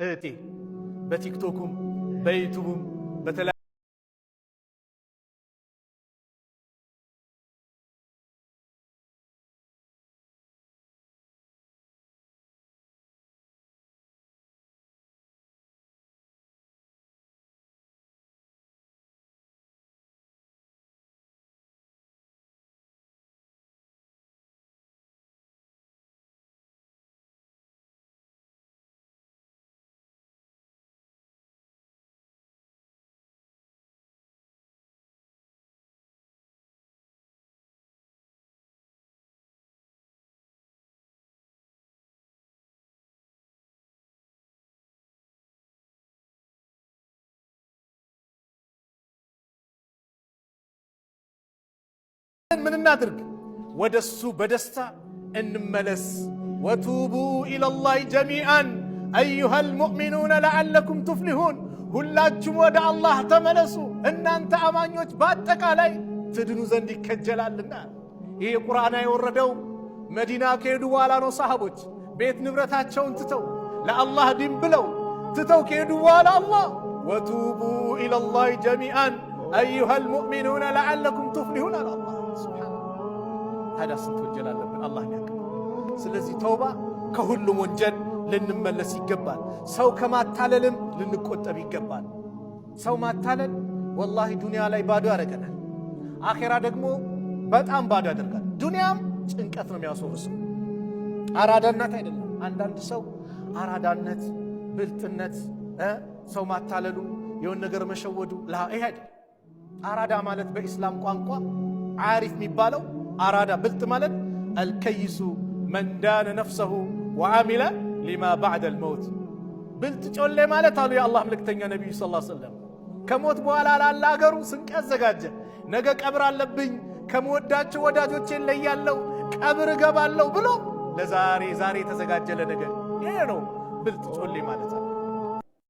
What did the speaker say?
እህቴ በቲክቶኩም በዩቱቡም በተለያዩ ምን እናድርግ? ወደሱ በደስታ እንመለስ። وتوبوا إلى الله جميعا أيها المؤمنون لعلكم تفلحون። ሁላችሁም ወደ አላህ ተመለሱ እናንተ አማኞች በአጠቃላይ ትድኑ ዘንድ ይከጀላልና። ይህ ቁርአን የወረደው መዲና ከሄዱ በኋላ ነው። ሰሃቦች ቤት ንብረታቸውን ትተው ለአላህ ዲን ብለው ትተው ከሄዱ በኋላ አላህ وتوبوا إلى الله جميعا أيها المؤمنون لعلكم تفلحون አለ አላህ። ሱብሓነላህ። ታዲያ ስንት ወንጀል አለብን? አላህ ያውቃል። ስለዚህ ተውባ ከሁሉም ወንጀል ልንመለስ ይገባል። ሰው ከማታለልም ልንቆጠብ ይገባል። ሰው ማታለል ወላሂ ዱንያ ላይ ባዶ ያደርገናል፣ አኼራ ደግሞ በጣም ባዶ ያደርጋል። ዱንያም ጭንቀት ነው የሚያስወርሰው። አራዳነት አይደለም። አንዳንድ ሰው አራዳነት፣ ብልጥነት፣ ሰው ማታለሉ፣ የሆነ ነገር መሸወዱ ይሄ አይደለም። አራዳ ማለት በኢስላም ቋንቋ ዓሪፍ የሚባለው አራዳ ብልጥ ማለት الكيس من دان نفسه وعمل لما بعد الموت ብልጥ ጮሌ ማለት አሉ የአላህ መልእክተኛ ነቢዩ ስ ሰለም ከሞት በኋላ ላለ አገሩ ስንቅ ያዘጋጀ፣ ነገ ቀብር አለብኝ ከምወዳቸው ወዳጆቼ እለያለሁ ቀብር እገባለሁ ብሎ ለዛሬ ዛሬ የተዘጋጀ ለነገ ይሄ ነው ብልጥ ጮሌ ማለት አለ።